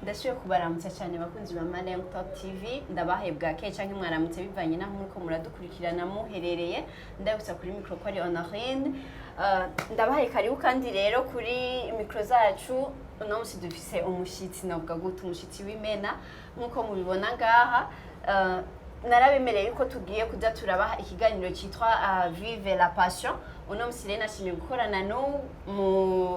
Ndasubiye kubaramutsa cyane, bakunzi ba Mariam Top TV. Ndabahaye bwakeye canke mwaramutse, bivanye naho muriko muradukurikirana muherereye. Ndabutsa kuri micro ko ari Honorine. Ndabahaye karibu kandi rero kuri micro zacu. Uno musi dufise umushitsi, navuga gute, umushitsi w'imena nk'uko mubibona ngaha. Narabemereye yuko tugiye kuza turabaha ikiganiro cyitwa Vive la Passion. Uno musi rero nashimye gukorana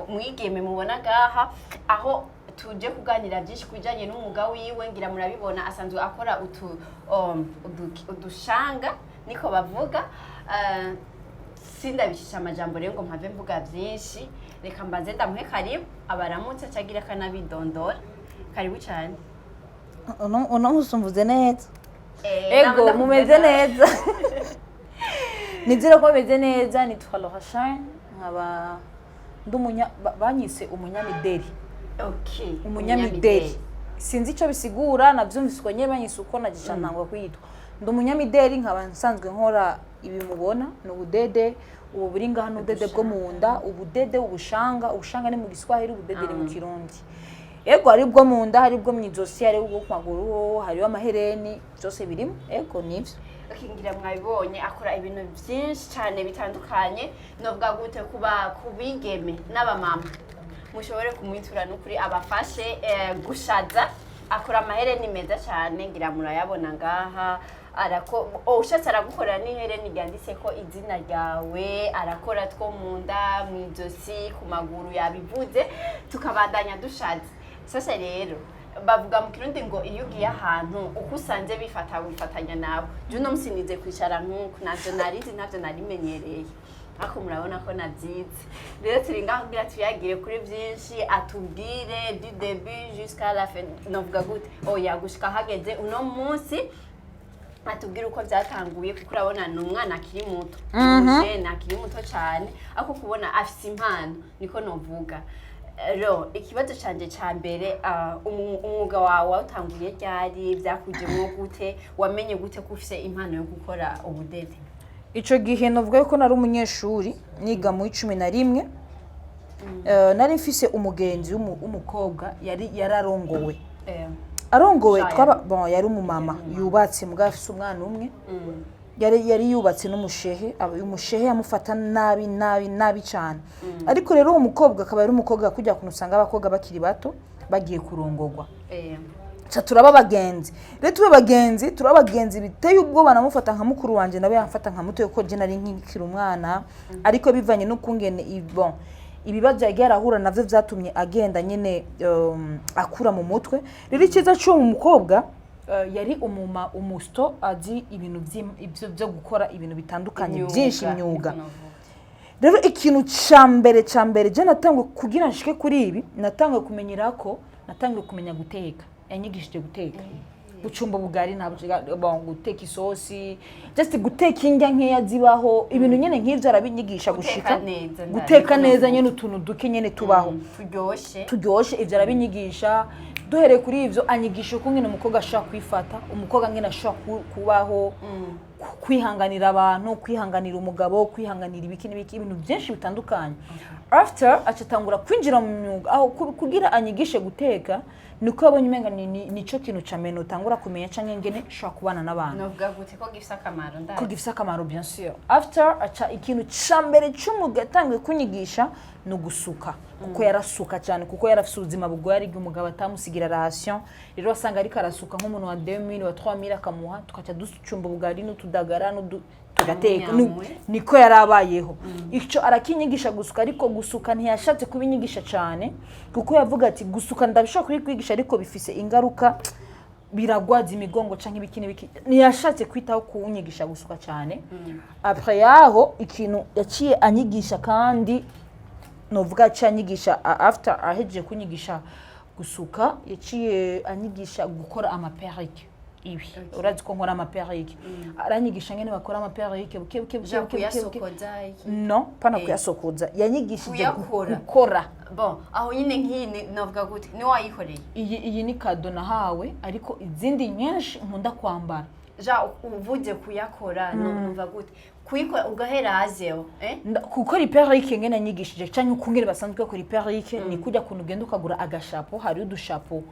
mwigeme mubona ngaha, aho tuje kuganira byinshi ku bijyanye n'umwuga wiwe. Ngira murabibona, asanzwe akora udushanga, niko bavuga. Sindabicisha amajambo rero ngo mpave mvuga byinshi, reka mbanze ndamuhe karibu, abaramutse acagira akanabidondora. Karibu cyane. Uno musi mvuze neza. Ego. Ego, mumeze neza, nizere ko mumeze neza. Nitwa Laura Shine, nkaba ndi banyise umunyamideli. Umunyamideli, sinzi icyo bisigura, nabyumvise uko nyine banyise uko nagisha ntangwa kwitwa. Ndi umunyamideli, nkaba nsanzwe nkora ibi mubona, ni ubudede ubu buri ngaha, ni ubudede bwo mu nda, ubudede, ubushanga. Ubushanga ni mu Giswahili, ubudede ni mu Kirundi. Ego, hari ubwo mu nda, hari ubwo mu ijosi, hari ubwo ku maguru, hariho amahereni, byose birimo. Ego, nibyo. Okay, ngira mwabibonye, akora ibintu byinshi cyane bitandukanye. Novuga gute, kuba kubigeme n'abamama mushobore kumwitura n'ukuri abafashe gushaza. Akora amahereni meza cyane, ngira murayabona ngaha. Arako, oh, ushatse aragukorera n'ihereni ryanditse ko izina ryawe. Arakora two mu nda, mu ijosi, ku maguru, yabivuze. Tukabandanya dushaza. Sasa rero bavuga mu Kirundi ngo iyo ugiye ahantu uko usanze bifata, wifatanya nawe. Je uno musi nize kwicara nk'uku, navyo narizi, ntavyo narimenyereye, ariko murabona ko nabyize. Rero turi ngaho kugira tuyagire kuri byinshi, atubwire du début jusqu'à la fin, novuga gute, oya, gushika hageze uno munsi, atubwire uko byatanguye, kuko urabona ni umwana akiri muto, umujene akiri muto cyane, ariko kubona afise impano, niko novuga. Rero ikibazo canje ca mbere, umwuga wawe wawutanguye ryari? Byakujemwo gute? Wamenye gute ko ufise impano yo gukora ubudede? Icyo gihe navuga yuko nari umunyeshuri, niga muri 11. Nari mfise umugenzi w'umukobwa yari yararongowe, arongowe. Shaya. Twaba, bon, yari umumama yubatse, mugabo afise umwana umwe. Yari yubatse n'umushehe. Umushehe yamufata nabi nabi nabi cyane. Ariko rero uwo mukobwa akaba ari umukobwa kujya kuntu usanga abakobwa bakiri bato bagiye kurongogwa. Ca turaba abagenzi. Rero tuba abagenzi, turaba abagenzi biteye ubwoba. Namufata nka mukuru wanje, nawe yamfata nka muto, kuko je nari nkikiri umwana. Ariko bivanye n'ukungene bon, ibibazo yagiye arahura navyo vyatumye agenda nyene akura mu mutwe. Rero icyiza c'uwo mukobwa, yari umuma umusto azi ibintu ivyo byo gukora ibintu bitandukanye byinshi, imyuga. Niko novuga. Rero ikintu ca mbere je natangwe kugira nshike kuri ibi, natangwe kumenyera ko natangwe kumenya guteka. Yanyigishije guteka, gucumba ubugari, ntabwo, bon, guteka isosi, just guteka indya nkeya zibaho, ibintu nyene nk'ivyo arabinyigisha. Guteka Gushika neza, guteka niko neza novuga. nyene, utuntu duke nyene tubaho. Turyoshe. Turyoshe, ivyo arabinyigisha. Duhereye kuri ivyo, anyigisha uko ngene umukobwa ashobora kwifata, umukobwa ngene ashobora kubaho, kwihanganira abantu, kwihanganira umugabo, kwihanganira ibiki n'ibiki, ibintu byinshi bitandukanye. After aca atangura kwinjira mu myuga aho kugira anyigishe guteka, niko yabonye umenga nico kintu ca mbere notangura kumenya, canke ngene nshobora kubana n'abantu. Novuga gute, ko gifise akamaro, ndazi. Ko gifise akamaro, bien sûr. After aca ikintu ca mbere c'umwuga yatanguye kunyigisha ni ugusuka, kuko yarasuka cyane, kuko yarafise ubuzima bugoye, ari igihe umugabo atamusigira ration. Rero wasanga ariko arasuka nk'umuntu wa 2000, wa 3000, akamuha, tukaca ducumba ubugari n'utudagara tugateka. Inyamwe. Niko yarabayeho. Ico arakinyigisha gusuka, ariko gusuka ntiyashatse kubinyigisha cyane, kuko yavuga ati gusuka ndabishobora kubikwigisha, ariko bifise ingaruka, biragwaza imigongo canke ibiki n'ibiki. Ntiyashatse kwitaho kunyigisha gusuka cyane. Après yaho, ikintu yaciye anyigisha, kandi novuga yaciye anyigisha after ahejeje kunyigisha gusuka, yaciye anyigisha gukora ama perruque. Ibi urazi ko nkora ama perruque. Aranyigisha ngene bakora ama perruque buke buke buke Ja buke buke buke. Kuyasokoza iki? No, pana kuyasokoza, yanyigishije Kuyakora. Gukora. Bon, aho nyine nk'iyi novuga gute, ni wayikoreye? Iyi ni cadeau nahawe, ariko izindi nyinshi nkunda kwambara Ja uvuze kuyakora, numva gute kuyikora ugahera azeho, eh? Gukora iperike ngene nanyigishije canke ukungene basanzwe bakora iperike ni kurya kuntu ugenda ukagura agashapo. Hariho udushapo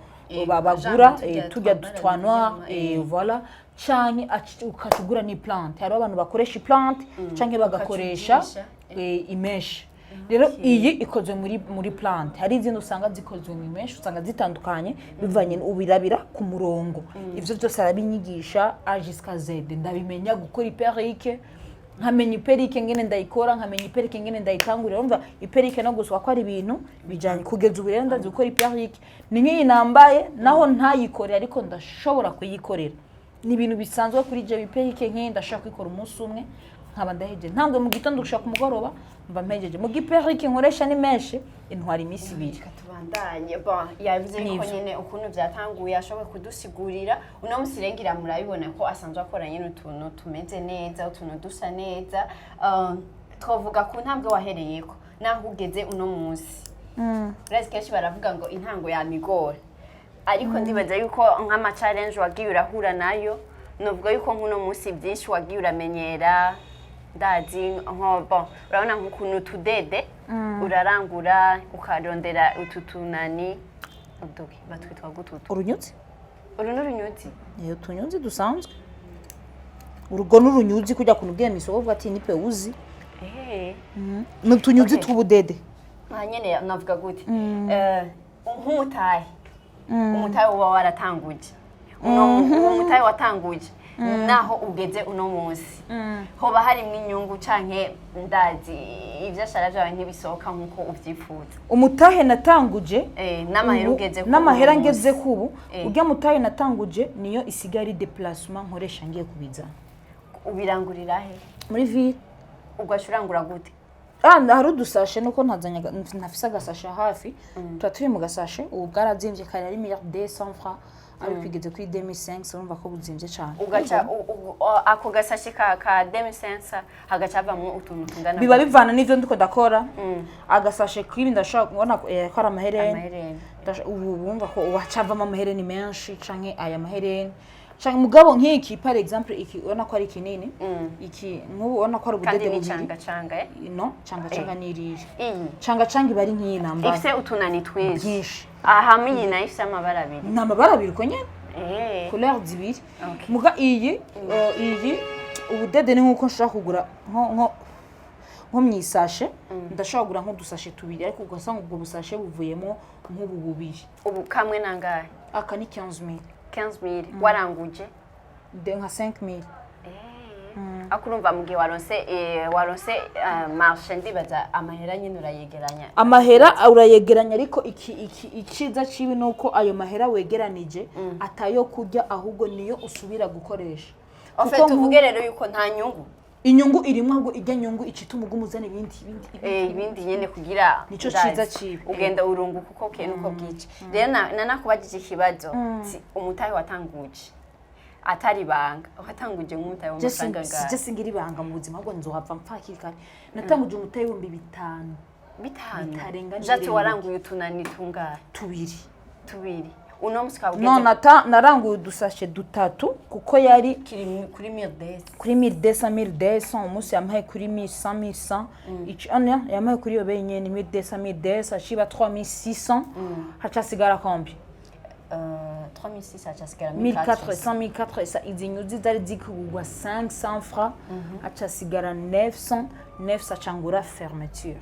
bagura, genre tujya tujya twambara twa noir, kuryama, voilà, canke ukaca ugura ni plante. Hariho abantu bakoresha iplante canke bagakoresha Ukaca ugirisha, imèche. Rero iyi ikozwe muri plante. Hari izindi usanga zikozwe mu imèche, usanga zitandukanye bivanye ubirabira ku murongo. Ivyo byose arabinyigisha A jusqu'à Z. Ndabimenya gukora iperike, nkamenya iperike ngene ndayikora, nkamenya iperike ngene ndayitangurira. Urumva, iperike no gusuka ko ari ibintu bijanye. Kugeza ubu rero ndazi gukora iperike. Ni nk'iyi nambaye, naho ntayikore ariko ndashobora kuyikorera, ni ibintu bisanzwe kuri jewe. Iperike nk'iyi ndashobora kuyikora umunsi umwe nkaba ndahejeje. Ntambwe mu gitondo gushaka ku mugoroba mba mpejeje. Mu giperike nkoresha ni menshi, intwara iminsi 2. Reka tubandanye. Bon, yavuze yuko Nivyo. nyene ukuntu byatanguye ashoboye kudusigurira. Uno musi rero ngira murabibona ko asanzwe akora nyene utuntu tumeze neza, utuntu dusa neza. Twavuga ku ntambwe wahereyeko naho ugeze uno munsi. Urazi kenshi baravuga ngo intango yamigora, ariko ndibaza yuko nk'ama challenge wagiye urahura nayo, novuga yuko nk'uno munsi byinshi wagiye uramenyera. Ndazi nko, bon, urabona nk'ukuntu utudede urarangura, ukarondera utu tunani uduki batwitwa gututu? Urunyuzi. Uru ni urunyuzi? Ni utunyuzi dusanzwe. Urugo n'urunyuzi kujya kuntu ugiye mw'isoko uvuga ati nipe uzi. Ni utunyuzi tw'ubudede. Aha nyene navuga gute? Nk'umutahe, umutahe uba waratanguje, uwo mutahe watanguje naho ugeze uno munsi, hoba harimwo inyungu canke ndazi ivyashara vyawe ntibisohoka nk'uko uvyifuza? Umutahe natanguje N'amahera ubu- ugeze ku n'amahera uno munsi. ngeze kubu, urya mutahe natanguje niyo isigaye ari déplacement nkoresha ngiye kubizana. Ubirangurira he? Muri ville. Ugaca urangura gute? Ah, hari udusashe, nuko ntazanye ntafise agasashe hafi. Tuba turi mu gasashe. Ubu bwarazimvye, kare ari 1200 francs ariko igeze kuri 2500. Urumva ko buzimvye cane. Ugaca ako gasashe ka 2500 hagaca havamwo utuntu tungana Biba gute? bivana n'ivyo ndiko ndakora. Agasashe k'ibi ndashobora kubona ko ari amahereni. Amahereni. Ubu bumva ko ubu hacavamo amahereni menshi canke aya mahereni canke, mugabo nk'iki par exemple, iki ubona ko ari kinini, iki nk'ubu ubona ko ari Kandi ubudede ni bubiri. canga canga, eh? No, canga canga ni iriya. Iyi Canga canga iba ari nk'iyi nambaye. Ifise utunani twinshi. Byinshi. Aha iyi nayo ifise amabara abiri. Ni amabara abiri uko nyene, couleur zibiri. Muga iyi iyi ubudede ni nkuko nshobora kugura nko mw'isashe, ndashobora kugura nk'udusashe tubiri, ariko ugasanga ubwo busashe buvuyemo nk'ubu bubiri. Ubu kamwe nangahe? Aka ni 15000. 15000 waranguje? De nka 5000. Ariko urumva mu gihe waronse marché, ndibaza amahera nyine urayegeranya. Amahera urayegeranya, ariko iki iciza cibi ni uko ayo mahera wegeranije atayo kurya, ahubwo niyo usubira gukoresha. En fait, Kuko tuvuge rero yuko nta nyungu. Inyungu irimo, ahubwo ijya nyungu icituma uguma uzana ibindi, ibindi, ibindi. Ibindi nyene kugira Nico ndazi. ciza cibi. Ugenda urunguka uko bukeye nuko bwije. Rero nanakubajije ikibazo, si umutahe watanguje atari ibanga, watanguje nk'umutahe w'amafaranga Je angahe? singira ibanga mu buzima, ahubwo nzohava mpfa hakiri kare. Natanguje umutahe 5000. 5. Bitarenga Jati n'ibirindwi. waranguye utunani tungahe? Tubiri. Tubiri. Uno musi ukaba No, ugeze naranguye udusashe dutatu kuko yari kuri 1200. Kuri 1200, 1200. Umunsi yampaye kuri 1100, 1100. Ico ano yampaye kuri iyo benyene 1200, 1200, aciba 3600, haca hasigara combien? 3600, hacasigara 1400, 1400. Izi nyuzi zari zikugurwa 500 francs, haca hasigara 900, 900 acangura fermeture.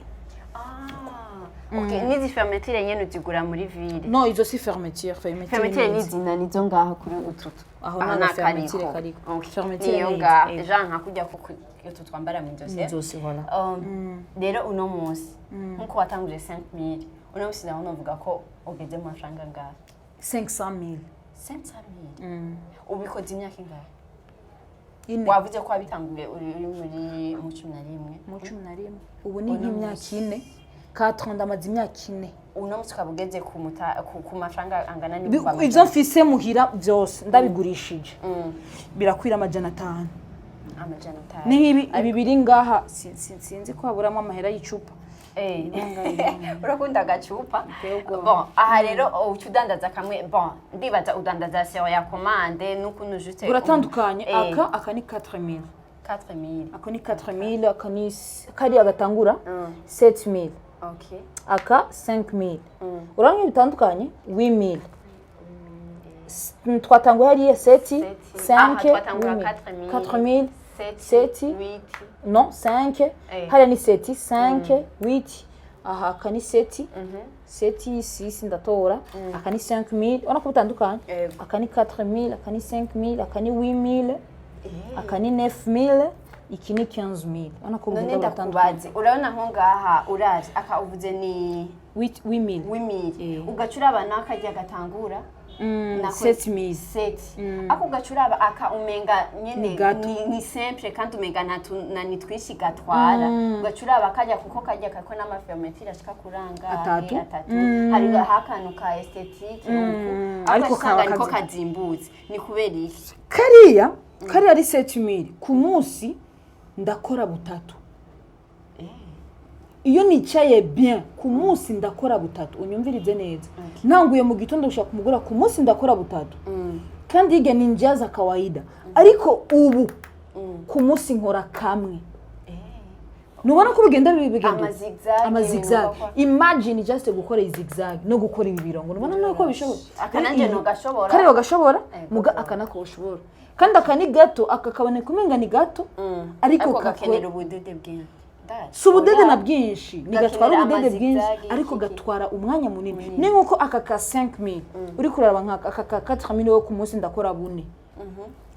Ah, okay. N'izi fermeture nyene uzigura muri ville? No, izo si fermeture. Fermeture Fermeture ni ni izi nizo ngaha kuri ututu? Aho Aha nta ni fermeture akariko. kariko. Okay. Fermeture Niyo ni ngaha izi, eh. jean nka kurya ko utu twambara mw'izosi, eh? Izosi, voilà. Rero uno munsi nkuko watanguje 5000, uno munsi naho novuga ko ugeze mu mafaranga ngaha? 500 000. 500 000. Ubikoze imyaka ingahe? Ine. Wavuze ko wabitanguye uri muri mu 11. Mu 11. Ubu ni nk'imyaka 4, 4, ndamaze imyaka 4. Uno munsi ukaba ugeze ku mafaranga angana n'ibihumbi Ivyo amajana mfise muhira byose ndabigurishije birakwira 500. 500. Ni nk'ibi, ibi biri ngaha, sinzi ko haburamo amahera y'icupa. Urakunda agacupa. Biteye ubwoba. Bon, aha rero uca udandaza kamwe. Bon, ndibaza udandaza selon ya commande n'ukuntu juste. Buratandukanye. Aka ni 4000. 4000. Ako ni 4000, aka ni kariya gatangura 7000. Aka 5000. Urabona bitandukanye, 8000. Twatanguye hariya 7. Sept. 5. Aha, twatangura 4000. 4000. 7. Sept. 8. Non, 5. Hariya ni 7, 5, 8. Aha aka ni 7, 7, 6, ndatora. Aka ni 5000. Urabona ko bitandukanye. Yego. Aka ni 4000, aka ni 5000, aka ni 8000, aka ni 9000, iki ni 15000. Urabona ko None bugenda buratandukanye. Ndakubaze, urabona nko ngaha uravye aka uvuze ni 8000. 8000, ugaca uraba n'akarya gatangura 7000. Sept. Ako ugaca uraba aka umenga nyene Ni gato. ni simple kandi umenga nta ni twinshi gatwara. Ugaca uraba karya kuko karya kariko n'ama fermeture ashika kuranga Atatu. Atatu. Hari akantu ka esthétique uku ariko ariko kaba usanga niko kazimbutse. Ni kubera iki? Kariya ari 7000, ku munsi ndakora butatu. Iyo nicaye bien, ku munsi ndakora butatu. Unyumvirize neza, ntanguye mu gitondo gushaka kumugura, ku munsi ndakora butatu. Kandi hirya ni njia za kawaida, ariko ubu ku munsi nkora kamwe. Nubona ko bigenda bigenda Ama zigzag, ama zigzag. ibintu bakora. Imagine just gukora iyi zigzag no gukora ibi birongo. Nubona nuko bishoboka. Aka nanje ntugashobora. Kariya gashobora. Ego. Muga aka nako ushobora, kandi aka ni gato, aka kaboneka umenga ni gato, ariko ariko gakenera ubudede bwinshi. Si ubudede Oya. na bwinshi, ni gatwara Gakenera ubudede bwinshi, ama zigzag, ariko iki. gatwara umwanya munini. Ni nkuko aka ka 5000 uri kuraraba, nk'aka aka ka 4000 wo ku munsi ndakora bune,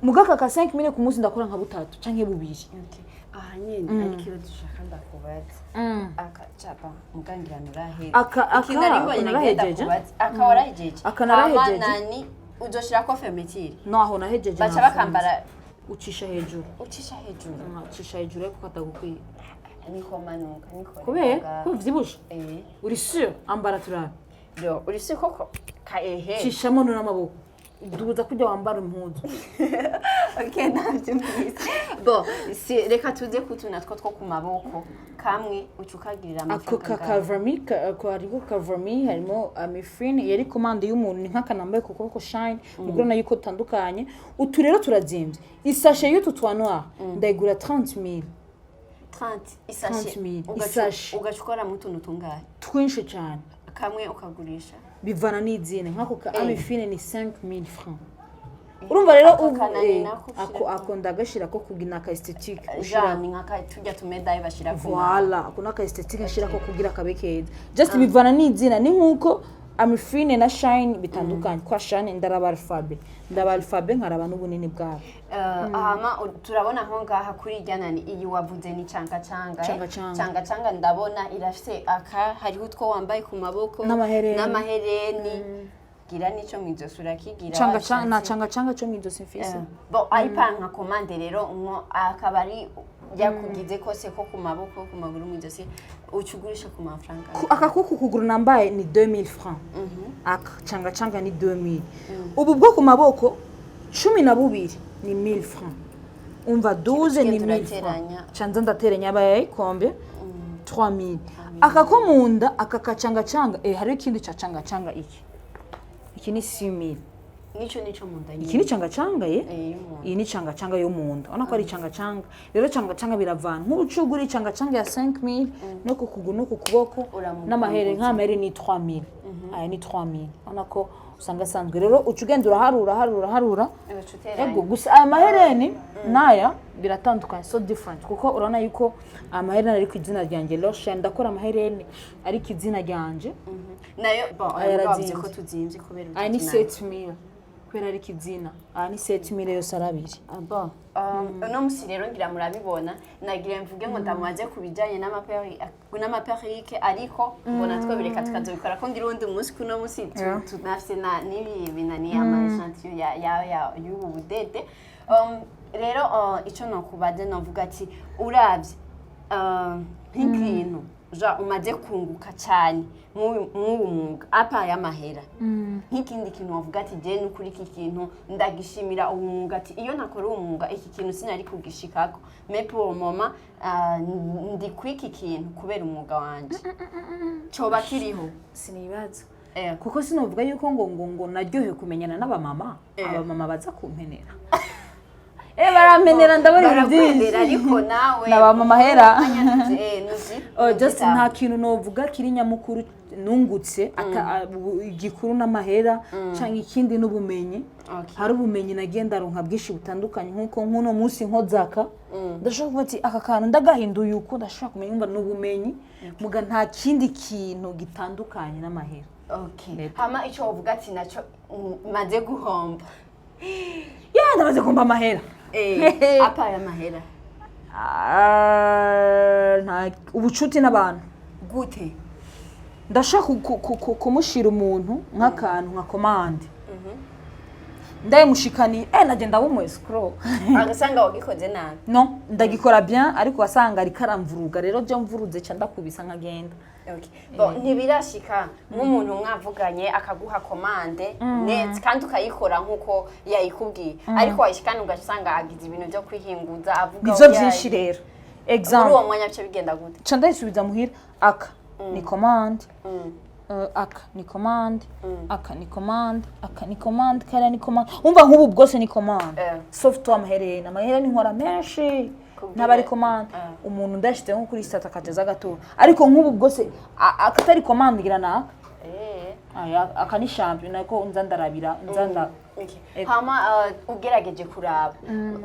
muga aka ka 5000 ku munsi ndakora nka butatu canke bubiri. Okay. Aha nyene ari ikibazo ushaka ndakubaza. Aka capa mugangira nuraheze. Aka Ikintu nari mbonye nagenda narahejeje. kubaza. Aka warahejeje? Aka narahejeje. Hama nani uzoshirako fermeture? No, aho nahejeje. Baca Nafunze. bakambara. Ucisha hejuru. Ucisha hejuru. Ucisha hejuru ariko katagukwiye. Niko manuka niko. Kubera ko uvyibushe. Eh. Uri sûr? Ambara turabe. Yo, uri si koko ka ehe. Cishamo n'amaboko, duza kujya wambara impuzu. Okay, navyumvise. Bon, si reka tuze kutu natwo two ku maboko, kamwe uca ukagirira Ako amafaranga ka angahe? Kavami ko hariho kavami, harimo amifrine yari commande y'umuntu, ni nk'aka nambaye ku kuboko shine mugura nayo uko dutandukanye. Utu rero turazimvye. Isashe y'utu twa noir ndayigura 30000. 30 isashe? 30 000, Ugaca- isashe. Ugaca ukoramo utuntu tungahe? Twinshi cyane. Kamwe ukagurisha? Bivana n'izina. Nk'ako ka amifine ni 5000 francs. Urumva rero Ako ubu kanani nako ako ushirako. Ako ndagashira ko kugira aka esthétique ushira. Jean, ni nka tujya tumedaye bashira ku Voilà, ako naka esthétique ashirako kugira kabe keza. Just bivana n'izina. Ni nkuko amifine na shine bitandukanye, kwa shine ndaraba alphabet, ndaba alphabet nkaraba n'ubunini bwabo. Hama turabona nko ngaha kuri irya nani iyi wavuze ni canga canga, eh? Canga canga. Canga canga, ndabona irafise aka hariho utwo wambaye ku maboko. N'amahereni. N'amahereni, gira nico mw'izosi urakigira. Canga canga na Washatse. canga canga cyo mw'izosi mfise. Bon, ayipanga commande rero nko akaba ari yakugize kose ko ku maboko, ku maguru, mw'izosi, uca ugurisha ku mafaranga? Aka ko ku kuguru nambaye ni 2000 francs. Aka canga canga ni 2000. Ubu bwo ku maboko 12 ni 1000 francs. Umva, 12 ni Tugenda 1000 francs. urateranya. Canza ndateranya, abaye combien? 3000. Aka ko munda, aka ka canga canga, hariho ikindi ca canga canga, iki ni 6000. Nico munda nyine. Iki ni canga canga ye. Eh, y'umuntu. Iyi ni canga canga yo munda. Urabona ko ari canga canga. Rero canga canga biravana nk'ubu ugura canga canga ya 5000 no ku kuguru no ku kuboko. Uramukunguza. N'amahere, nk'amahere ni 3000, aya ni 3000. Urabona ko usanga asanzwe. Rero uca ugenda uraharura, harura, harura. Ugaca uteranya. Ego, gusa aya mahereni n'aya biratandukanye, so different, kuko urabona yuko aya mahereni ari ku izina ryanjye Roshan. Ndakora amahereni ari ku izina ryanje. Nayo bon, Aya aya wavuze arazimvye. ko tuzimvye kubera Aya ni ututunani. 7000 kubera ari kizina. Aya ni 7000 yose ari abiri. Bon. Uno musi rero ngira murabibona, nagira mvuge ngo ndamubaze ku bijyanye n'ama perruque, ariko mbona twabireka tukazobikora ko ngira uwundi munsi. Kuno musi tunafise n'ibi binani ama échantillon ya y'ubu budede. Rero ico nokubaza, novuga ati uravye nk'ikintu Ja umaze kunguka cyane mw'uyu mwuga, à part y'amahera, nk'ikindi kintu wavuga ati: "Je n'ukuri iki kintu ndagishimira uwu mwuga", ati: "Iyo ntakora uwu mwuga, iki kintu sinari kugishikako, mais pour le moment ndi kw'iki kintu kubera umwuga wanje", coba kiriho? Sinibaza, kuko sinovuga yuko ngo naryohewe kumenyana n'abamama. Abamama baza kumpenera, barampenera, ndabona ibintu byinshi. Barakwemera, ariko nawe Nabamama hera. Nuzi. Oh, just nta kintu novuga kiri nyamukuru nungutse igikuru n'amahera canke ikindi n'ubumenyi. Hari ubumenyi nagiye ndaronka bwinshi butandukanye, nk'uko nk'uno munsi nkozaka ndashobora kuvuga ati: "Aka kantu ndagahinduye uko", ndashobora kumenya. Umva, n'ubumenyi muga nta kindi kintu gitandukanye n'amahera. Okay. Hama ico wovuga ati naco maze guhomba? Ya, ndamaze kumva amahera. À part y'amahera. Ah, nta ubucuti n'abantu. Gute? Ndashaka kumushira umuntu nk'akantu nka commande, ndayimushikaniye, nagenda umu escroc. Agasanga wagikoze nabi. No, ndagikora bien, ariko wasanga ariko aramvuruga. Rero byo mvuruze ca ndakubisa nkagenda. Okay. Bon, ntibirashika nk'umuntu mwavuganye akaguha commande neza kandi ukayikora nk'uko yayikubwiye, ariko wayishikana ugasanga agize ibintu byo kwihinguza, avuga Nivyo oya, vyinshi rero. Muri Exemple, uwo mwanya bice bigenda gute? Ca ndayisubiza muhira: "Aka ni commande, aka ni commande, aka ni commande, aka ni commande, kariya ni commande." Umva, nk'ubu bwose ni commande. Sauf toi, amaherena, amahera ni nkora menshi Kubwira- n'aba ari commande. Umuntu ndashyize nko kuri sitata akageza agatora, ariko nk'ubu bwose akatari commande ngira naka. Aya, aka ni champion nako nza ndarabira nza nda. Okay. Ego. Hama ugerageje kuraba,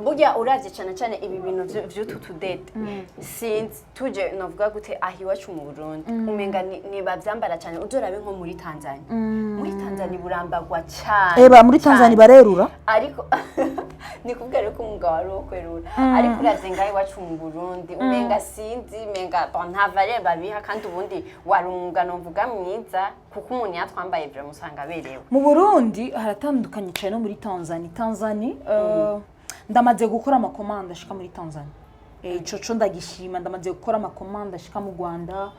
burya uravye cane cane ibi bintu vy'utu tudede, sinzi tuje novuga gute, aho iwacu mu Burundi umenga ni bavyambara cane. Uzorabe nko muri Tanzania, muri Tanzania burambagwa cane. Eba, muri Tanzania cane. Barerura. Ariko ni kubwira rero ko umugabo ari uwo kwerura, ariko uravye ngaho iwacu mu Burundi umenga sinzi, umenga bon, nta valeur babiha, kandi ubundi wari umwuga novuga mwiza, kuko umuntu yatwambaye vraiment usanga aberewe. Mu Burundi haratandukanye cyane no muri Tanzania. Tanzania, ndamaze gukora ama commande ashika muri Tanzania. Ico co ndagishima. Ndamaze gukora ama commande ashika mu Rwanda,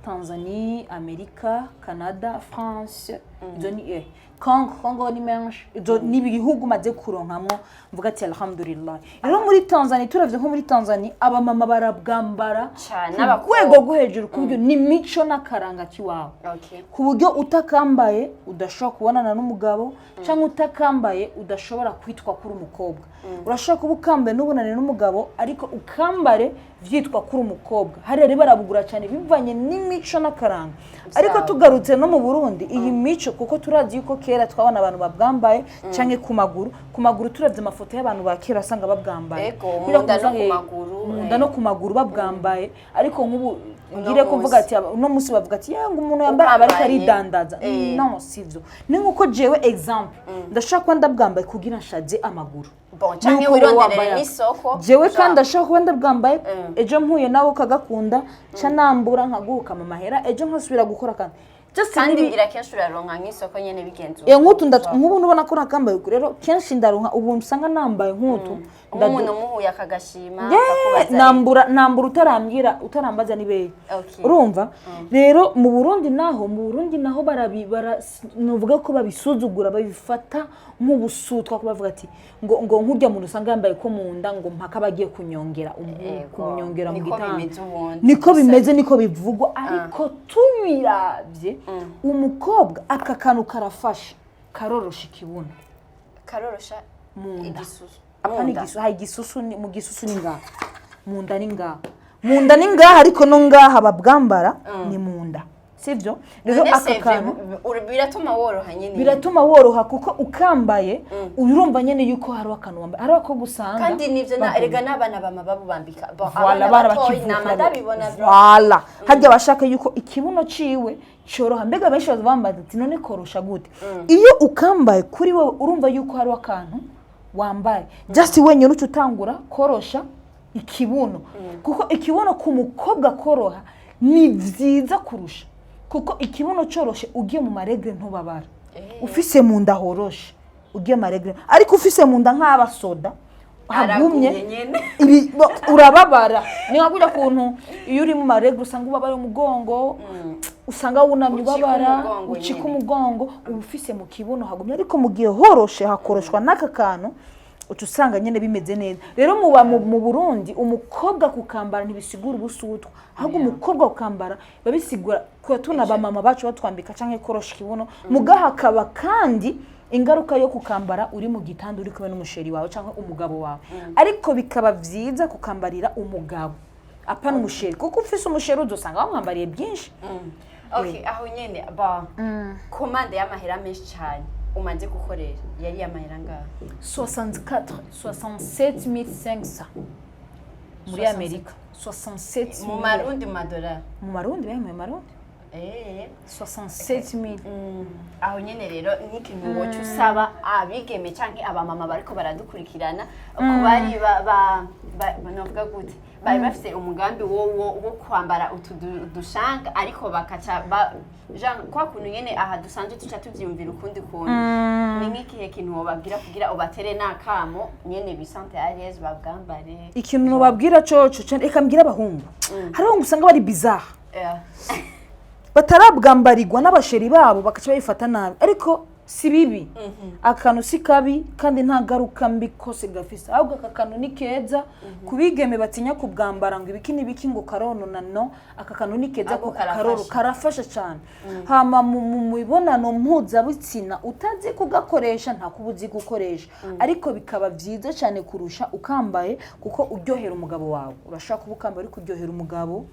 Tanzania, Amerika, Canada, France, izo ni Congo. Congo ni menshi. Izo ni ibihugu maze kuronkamwo mvuga ati: "Alhamdulillah." Rero muri Tanzania, turavye nko muri Tanzania, abamama barabwambara Cane, ku n'abakobwa. rwego rwo hejuru, ku buryo ni mico n'akaranga k'iwabo, ku buryo utakambaye udashobora kubonana n'umugabo, cyangwa utakambaye udashobora kwitwa kuri umukobwa. Urashobora kuba ukambaye n'ubonane n'umugabo, ariko ukambare vyitwa kuri umukobwa. Hariya rero barabugura cyane bivanye n'imico n'akaranga. Ariko Vyabo. tugarutse no mu Burundi, iyi mico, kuko turazi yuko kera twabona abantu babwambaye canke ku maguru. Ku maguru, turavye amafoto y'abantu ba kera, asanga babwambaye. Ego, mu Kubera nda no kuza, ku maguru, mu nda no ku maguru babwambaye. Ariko nk'ubu Uno ngire kuvuga munsi. ati uno munsi bavuga ati: "Yewe, ngo umuntu yambaye aba ariko Ukambaye. aridandaza." No, sivyo. Ni nkuko jewe, exemple, ndashobora kuba ndabwambaye kugira nshaze amaguru. Bon, canke Nuko wowe wironderere wambaye aka. n'isoko. Jewe kandi ndashobora kuba ndabwambaye, ejo mpuye nawe ukagakunda, ca nambura nkaguhuka mu mahera, ejo nkasubira gukora kandi. Just Kandi ngira kenshi uraronka nk'isoko nyene bigenze Eh, nk'utu nk'ubu nubona ko nakambaye uku, rero kenshi ndaronka ubu usanga nambaye nk'utu. Nk'umuntu umuhuye akagashima, Yeah, akakubaza. Nambura utarambwira, utarambaza ni beyi. Urumva rero, mu Burundi naho nuvuga ko babisuzugura, babifata nk'ubusutwa, ko bavuga ati ngo nk'urya muntu usanga yambaye ko mu nda, ngo mpaka bagiye kunyongera Ego. kumunyongera mu Niko gitanda. bimeze ubundi. Niko Gusa- bimeze, niko bivugwa. Ariko tubiravye, umukobwa aka kantu karafasha, karorosha ikibuno. Karorosha Mu nda. Igisusu. Apana. Mu nda. Igisu, hari igisusu mu gisusu ni ngaha, mu nda ni ngaha, mu nda ni ngaha, ariko no ngaha babwambara ni mu nda, sivyo? Rero None aka c'est vrai, kantu biratuma woroha nyine. Biratuma woroha, kuko ukambaye urumva nyene yuko hariho akantu wambaye, hariho ako gusanga Kandi nivyo na bagomba. erega n'abana bama babubambika. Bon, Voilà, abana abana batoyi bakivuka. nama ndabibona bro. Voilà, harya bashaka yuko ikibuno ciwe cyoroha. Mbega benshi baza bambaza ati: "None korosha gute?" Iyo ukambaye kuri wowe, urumva yuko hariho akantu wambaye, just wenyine uca utangura korosha ikibuno, kuko ikibuno ku mukobwa koroha ni vyiza kurusha, kuko ikibuno coroshe ugiye mu ma règles ntubabara. Ufise mu nda horoshe ugiye mu ma règles, ariko ufise mu nda nk'abasoda hagumye. Haragumye nyene. Ibi urababara, ni nka kurya kuntu iyo uri mu ma règles usanga ubabara umugongo, usanga wunamye, Ucika ubabara, umugongo ucika nyene. umugongo, uba ufise mu kibuno hagumye. Ariko mu gihe horoshe, hakoroshwa n'aka kantu, uca usanga nyine bimeze neza. Rero muba mu Burundi, umukobwa kukambara ntibisigura ubusutwa, ahubwo umukobwa kukambara biba bisigura kuba tubona abamama bacu batwambika canke korosha ikibuno. Muga hakaba kandi ingaruka yo kukambara uri mu gitanda, uri kumwe n'umu chéri wawe cyangwa umugabo wawe. Ariko bikaba vyiza kukambarira umugabo, apana umu chéri, kuko ufise umu chéri uzosanga wamwambariye byinshi. Okay, aho nyene ba commande y'amahera menshi cyane umaze gukorera yari y'amahera ngaho? 64, 67 500 muri 67. Amerika, 67. Mu marundi, mu madolari? Mu marundi, mu marundi. 67 000. Aho nyene rero nk'ikintu woca usaba abigeme canke abamama bariko baradukurikirana, ku bari novuga gute, bari bafise umugambi wo kwambara utu dushanga, ariko bakaca genre kwa kuntu nyene aha dusanzwe tuca tuvyiyumvira ukundi kuntu, ni nk'ikihe kintu wobabwira kugira ubatere n'akamo nyene bisante à l'aise, babwambare? Ikintu nobabwira coco reka mbwire abahungu. Hari abahungu usanga bari bizarre, batarabwambarirwa n'aba chéri babo, bakaca babifata nabi. Ariko si bibi, akantu si kabi, kandi nta ngaruka mbi kose gafise. Ahubwo aka kantu ni keza ku bigeme batinya kubwambara ngo ibiki n'ibiki, ngo karonona. No, aka kantu ni keza. Ahubwo kuko karoro karafasha. Karafasha cyane. Hama mu mibonano mpuzabitsina utazi kugakoresha, nta kuba uzi gukoresha, ariko bikaba byiza cyane kurusha ukambaye, kuko uryohera umugabo wawe. Urashaka kuba ukambaye ariko uryohera umugabo.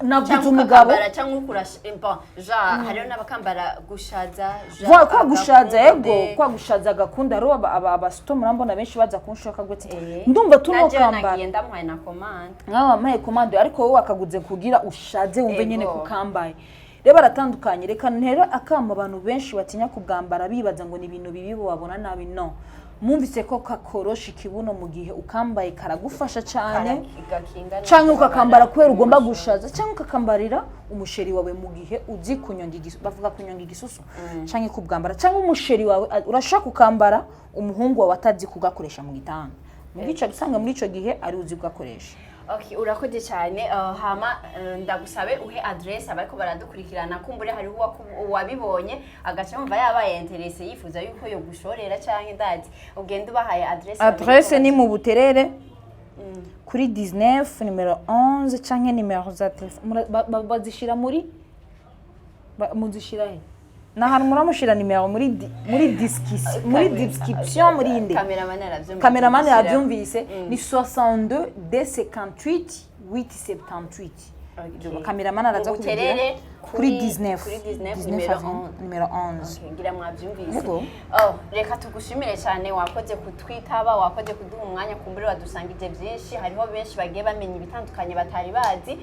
Navuze Cyangwa umugabo. ukakambara cyangwa ukurasha, bon, genre hariho n'abakambara gushaza genre Kwa gushaza, ego. agakunde. Kwa gushaza agakunda. Hariho abasito murambona benshi baza kunshaka gutse. Ndumva tuno Najewe kambara. nagiye ndamuhaye na commande. Nkawe wampaye commande, ariko wowe wakaguze kugira ushaze, wumve nyene kukambaye. Rero baratandukanye. Reka ntere akamo abantu benshi batinya kubwambara, bibaza ngo ni ibintu bibi babona nabi. No mwumvise ko kakorosha ikibuno mu gihe ukambaye, karagufasha cyane. Gakinga. Cyangwa ukakambara kubera ugomba gushaza, cyangwa ukakambarira umu chéri wawe mu gihe uzi kunyonga igisusu, bavuga kunyonga igisusu, cyangwa kubwambara, cyangwa umu chéri wawe urashaka kukambara umuhungu wawe atazi kugakoresha mu gitanda. Muri ico usanga muri ico gihe ari uzi kugakoresha. Okay, urakoze cyane. Hama ndagusabe uhe adresse abariko baradukurikirana. Kumbure hariho uwabibonye agaca yumva yabaye intéressé, yifuza yuko yogushorera canke ndazi, ugenda ubahaye adresse. Adresse ni mu Buterere, kuri 19 nimero 11, canke nimero za telefone bazishira muri muzishira he? Ni ahantu muramushira nimero muri description, muri inde. Cameraman aravyumva. Cameraman yabyumvise. Ni 62 D58 878. Okay. Cameraman araza Mu kubigira. Buterere, Kuri 19. Kuri 19, 19 nimero avenue, 11. nimero 11. Okay, ngira mwabyumvise. Yego. Oh, reka tugushimire cyane, wakoze kutwitaba, wakoze kuduha umwanya. Kumbure wadusangije byinshi, hariho benshi bagiye bamenya ibitandukanye batari bazi,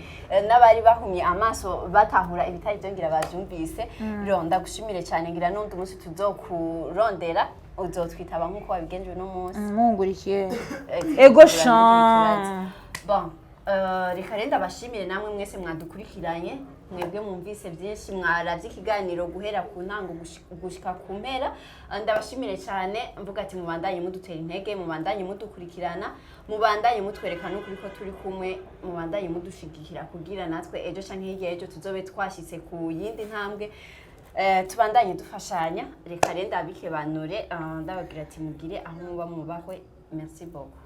n'abari bahumye amaso batahura ibitari byo, ngira babyumvise. Rero ndagushimire cyane, ngira n'undi munsi tuzokurondera uzotwitaba nk'uko wabigenje uno munsi. Mungurikiye. Ego Ego sha. Bon, reka rero ndabashimire namwe mwese mwadukurikiranye, mwebwe mwumvise byinshi, mwaravye ikiganiro guhera ku ntango gushika ku mpera. Ndabashimire cyane, mvuga ati mubandanye mudutera intege, mubandanye mudukurikirana, mubandanye mutwereka n'ukuri ko turi kumwe, mubandanye mudushigikira kugira natwe ejo canke hirya y'ejo tuzobe twashitse ku yindi ntambwe. Tubandanye dufashanya. Reka rero ndabikebanure, ndababwira ati mugire aho muba mubahwe. Merci beaucoup.